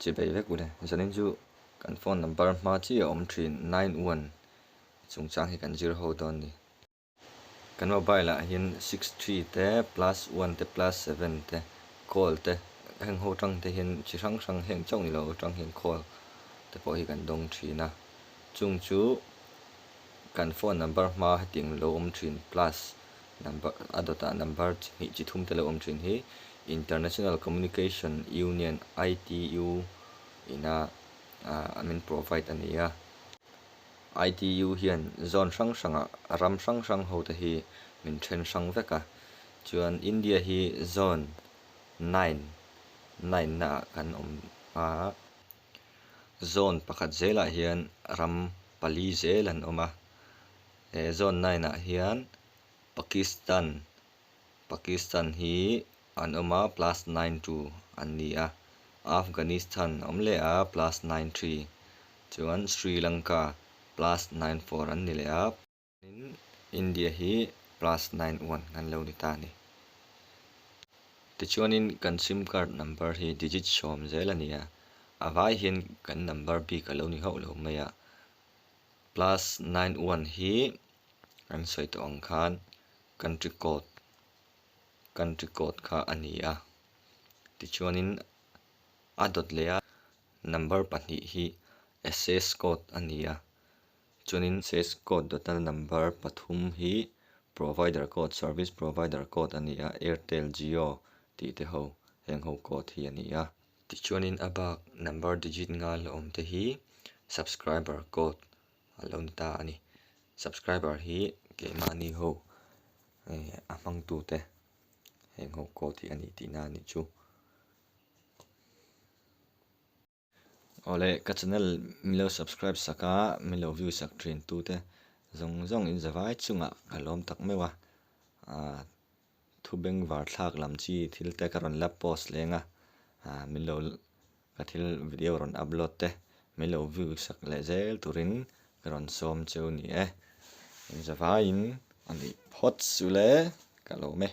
Chibei vek ule. Zanin chu kan phone number hma chiah a awm thin 91 chungchang hi kan zir ho dawn ni. Kan mobile ah hian 63 te plus one te plus seven te call te heng ho tang te hian chi hrang hrang heng chauh ni lo atang hian call te pawh hi kan dawng thin a. Chung chu kan phone number hma hetiang lo awm thin plus number a dawtah number chi hnih chi thum te lo awm thin hi International Communication Union, ITU, ina ah min provide a ni a. ITU hian zone hrang hrangah ram hrang hrang ho te hi min then hrang vek a, chuan India hi zone nine nine naah kan awm a. Zone pakhat zelah hian ram pali zel an awm a, he zone nine ah hian Pakistan Pakistan hi an awm a plus 92 an ni a, Afghanistan a awm leh a plus 93 chuan Sri Lanka plus 94 an ni leh a. Tin, India hi plus 91 kan lo ni ta a ni. Tichuanin kan sim card number hi digit 10 a ni a, a vai hian kan number bik a lo ni hauh lo mai a. Plus 91 hi kan sawi tawh ang khan country code country code kha a ni a. Tichuanin a dawt leh a number pahnih hi access code a ni a. Chuanin access code dawtna number pathum hi provider code service provider code a ni a, Airtel, Jio tih te ho heng ho code hi a ni a. Tichuanin a bak number digit nga la awm te hi subscriber code a lo ni ta a ni. Subscriber hi keimahni ho a hmangtute heng ho code hi a ni tihna a nih chu. Awle ka channel min lo subscribe sak a, min lo view sak thin tute zawng zawng in zavai chungah ka lawm tak meuh a, ah thu bengvar thlak lam chi thil te ka rawn la post leng a, ah min lo ka thil video rawn upload te min lo view sak leh zel turin ka rawn sawm cheu ni e, in zavaiin a nih phawt chu le ka lawm e.